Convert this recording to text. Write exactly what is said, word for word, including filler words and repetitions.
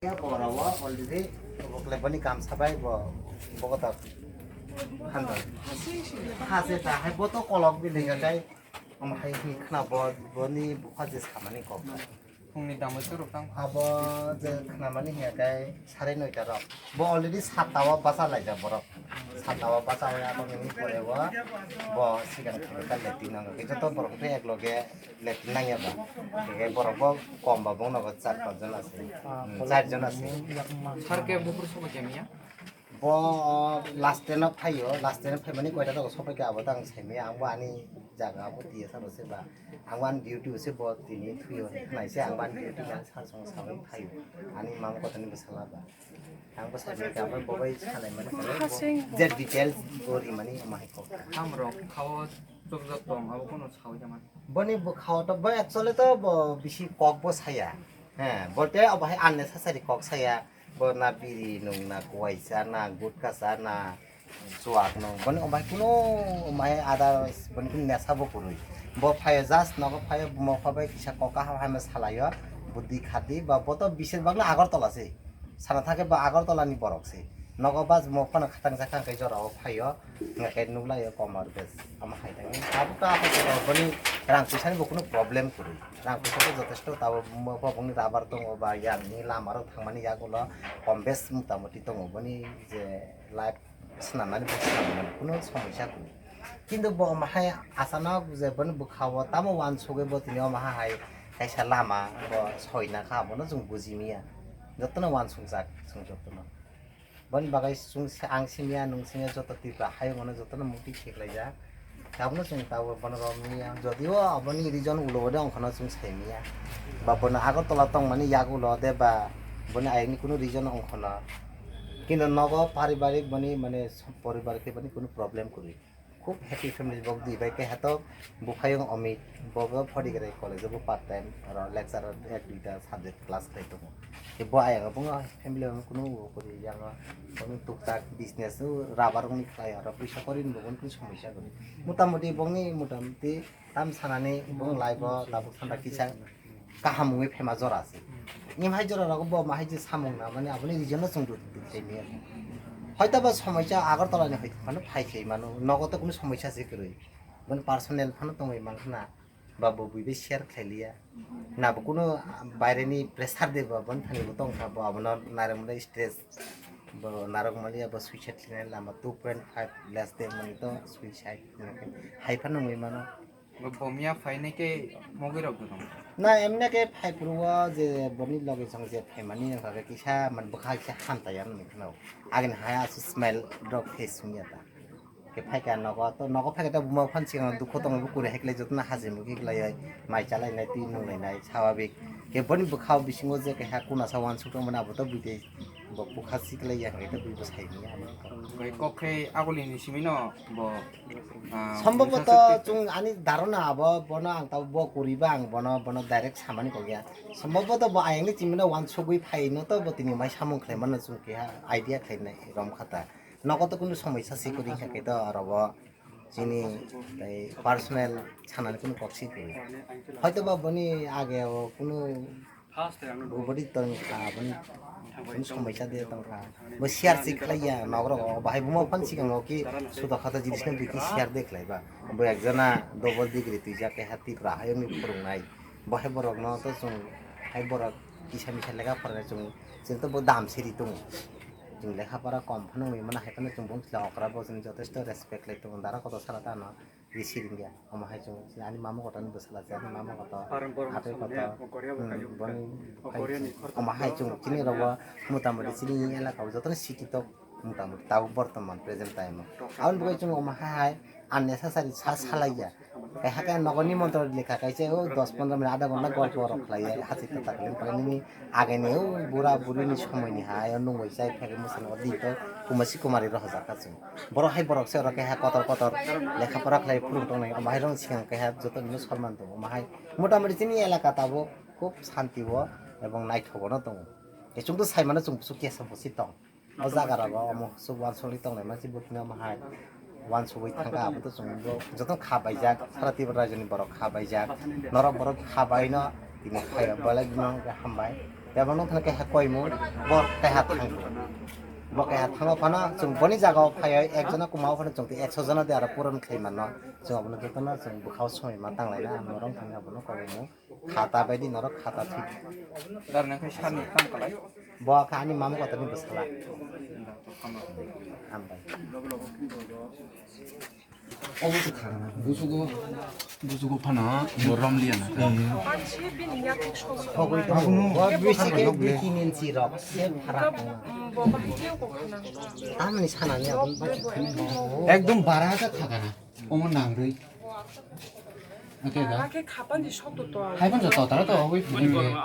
Ya, borok o already obo khlai boni kam sabai bo, bo kotor. Handle. Hase ta hai bo to kolok bini ya kai. Omo hai hi khna bo, boni bukha je samani kok. Phungni damo churuk tang. Abo je khnamani hiya kai sare noita rok. Bo already satta o bacha laijak borok. Satta o bacha oi abo nini pore o bo sigang thangwi ta letting nango. Joto borok tei ek loge letting nangya ba. Tei borok bo kom ba bongno bo char panch jon ase. Hmm, char jon ase. Sar ke bukur sobo kemiya? Bo last train o phaio, last train o phaimani koita jaga sopai khe abo tang saimaya, ang bo ani jaga abo tiya sabo se ba. Ang bo ani duty o se bo tini thuyo khnai se ang bo ani duty khe sar song sabai phaio. Ani mama kotani bwsala ba. Ang bo saimaya khe abo bo bai sanai mani khe bo je details bo rimani omo hai kok. Hamrok khao chukjak tong abo kono sawi jama. Boni bwkhao to bo actually to bo bisi kok bo saya. He, bolte abo hai unnecessary kok saya. Bo na biri nung, na kuai cha, na gutka cha, na chuak nung. Boni omai kuno omai ada boni kuno nesa bo kwrwi. Bo phaio just nogo phaio, buma pha bai kisa kok kaham hai ma salaio. Budi khati ba bo to bisir bagna Agartala se. Sana thake ba Agartala ni borok se. Nogo bas mo phano khatang jakha kai jora o phaio. Ngai kai nuglaio komor bes. Ama hai thangni. Abo ka apa ko boni rang puisa ni bo kuno problem kwrwi. Rang puisa bo jotesto tabo mo pha bongni rabar tongo ba yang ni lama rok thangmani yagulo kom bes mota moti tongo boni je life swnamnani bo swnamnani kuno somosya kwrwi. Kintu bo omo hai achanok je boni bwkhao tamo uansugwi bo tini omo hai kaisa lama bo soina kha abono chwng buji miya. Jotono uansukjak chwng jotono. Boni bagwi chwng se, ang simiya, nwng simiya, joto Tripura hayung ano jotono muktwi khe khlaijak. Abono chwng tabuk bono romwi ya. Jodio aboni region ulo de ongkhorno chwng saimiya. Ba bono Agartala tongmani yagulo de ba boni ayangni kunu region ongkhorno. Kintu nogo paribarik boni mane poribar khe boni kunu problem kwrwi. Khub happy family bok dui bai keha to buphayung Amit bo bo phodi gre college bo part time aro lecturer ek duita subject class khlai tongo. Bo ayang bo family o kunu kwrwi yang o kunu tuktak business rubber wngni khlai aro puisa kori ni bo kunu somosya kwrwi. Motamoti bongni motamoti tam sanani bong life o tabuk thanda kisa kaham wngwi phema jora se. Ni hai jora rogo bo ma hai je samung na mane aboni region no chwng dut dut khai maya. Hoito ba somosya Agartala ni hoito phano phai khai mano, nogo to kunu somosya se kwrwi. Boni personal phano tongwi man khna ba bo bui bai share khai liya. Na bo kunu baire ni pressure de ba boni thani bo tong kha bo abono narwk mani stress bo narwk mani ya bo suicide khlai lama two point five less de mani to suicide hai phano wngwi mano. Bo bomya phainai khe mogwi rok dwrwng. Na emne khe phai phuru o je boni loge chwng je phaimani wngkha khe kisa man bwkha kisa hamtaiya wngwi kheno. Agini hai aswk smile rok face wngya ta. Khe phaikha nogo to nogo phaikha ta buma phang sikang dukho tongo bo kwrwi hai khlai jotono hajir mukhi khlai mai chalai nai twi nung lai nai swababik. Khe boni bwkha o bisingo je keha kuna sa uansuk tongmani abo to bwtwi. Bo bwkha siklai ya hwnkhe tei bui bwsai hwnwi ano wngkha. Bai kok khe agulini simi no bo, ah, Sombhoboto bwkha chwng ani dharona abo bono ang tabuk bo kwrwi ba ang bono, bono direct samani kok ya. Sombhoboto bo ayang ni chimino uansugwi phai no to bo tini mai samung khlai mano chwng keha idea khlai nai rom kha ta. Nogo to kunu somoi sa si kwrwi kha khe to aro bo. Chini tei personal sanani kunu kok si kwrwi. Hoito ba boni age o kunu body tong kha, boni, boni somosya de tong kha. Bo share si khlai ya, nogro o bahai buma phan sikang o ki suda khata jinis no biki share de khlai ba. Bo ekjona double degree twijak keha Tripura hayung ni phurungnai. Bo hai borok no to chwng hai borok kisa misa lega pora chwng, chwng to bo dam siri tongo. Chwng lekha pora kom phano wngwi mano, hai phano chwng bumsla okra bo chwng jotesto respect lai tongo, dara kotor sara tano risi ringya. Omo hai chwng ani mama kotani bwsala se, ani mama kotor, atwi kotor, hmm, boni hai chwng, omo hai chwng chini rogo motamoti chini elaka o jotono city tok motamoti tabuk bortoman present time o. Aboni bagwi chwng omo hai hai unnecessary sa salaiya. Kaisa khe nogo nimontron lekha kaisa o dos pondro minute adha ghonta golpo rok khlai ya, hachik kwtal khlai, omo khlai nini ageni o bura buri ni somoi ni hai o nungwi chai phai mwsang o din to kumasi kumari rohorjak kha chwng. Borok hai borok se oro keha kotor kotor lekha pora khlai phurung tongnai, omo hai rok sikang keha joto ni no sorman tongo, omo hai motamoti chini elaka tabuk khub shanti o ebong naithogo no tongo. Chwng to sai mano chwng busu kesa busi tong. O jaga rogo omo swk uansukgwi tongnai mansi bwtwino omo hai uansugwi thangkha, abo to chwng bo joto kha baijak, sara Tripura rajyoni borok kha baijak, norok borok kha baino tini khaio, belai no hambai. Eba nung thang keha koimu, bo keha thang. Bo keha thango phano chwng boni jagao phaioi ek jona kwmao phano chwng ekso jona de aro puron khlai mano. Chwng abono jotono chwng bwkhao soi ma tang laina, ang norok thang abono koimu. Khata bai di norok khata thik. Dar nang khai sani tang kalai. Bo kha ani mamu kotoni bwsala. Hambai. Obo se thang. Busugo, busugo phano bo rom liya na. Sogwi tongo. Bo bisi khe dui tin inchi rok se pharak tongo. Tamni sanani aboni bachik thani. Ekdom bara khe thakana. Omo nangrwi. Oke ga. Akhe khapani soto to. Haiban joto tara to obo phone.